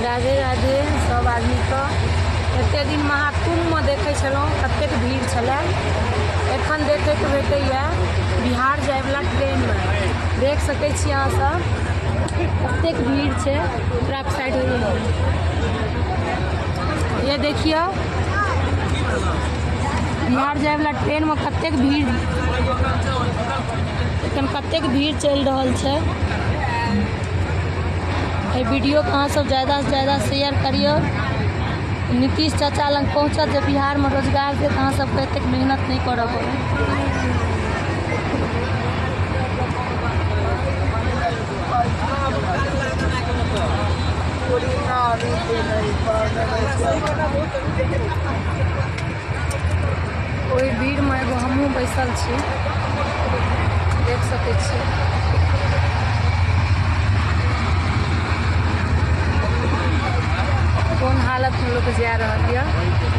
राधे राधे सब आदमीके। एते दिन महाकुम्भमे देखै छलहुँ कतेक भीड़ छलै, एखन देखैके भेटैए बिहार जाइवला ट्रेनमे। देख सकै छी अहाँ सब कतेक भीड़ छै। पूरा साइड होइए, ये देखियौ बिहार जाइवला ट्रेनमे कतेक भीड़, एखन कतेक भीड़ चलि रहल छै। एहि वीडियोके अहाँ सब ज़्यादा से ज़्यादा शेयर करियौ, नीतीश चाचा लग पहुँचत जे बिहारमे रोजगार देत, अहाँ सबके एतेक मेहनत नहि करऽ पड़त। ओहि भीड़मे एगो हमहूँ बैसल छी, देख सकै छी। कोन हालतमे लोक जा रहल यऽ।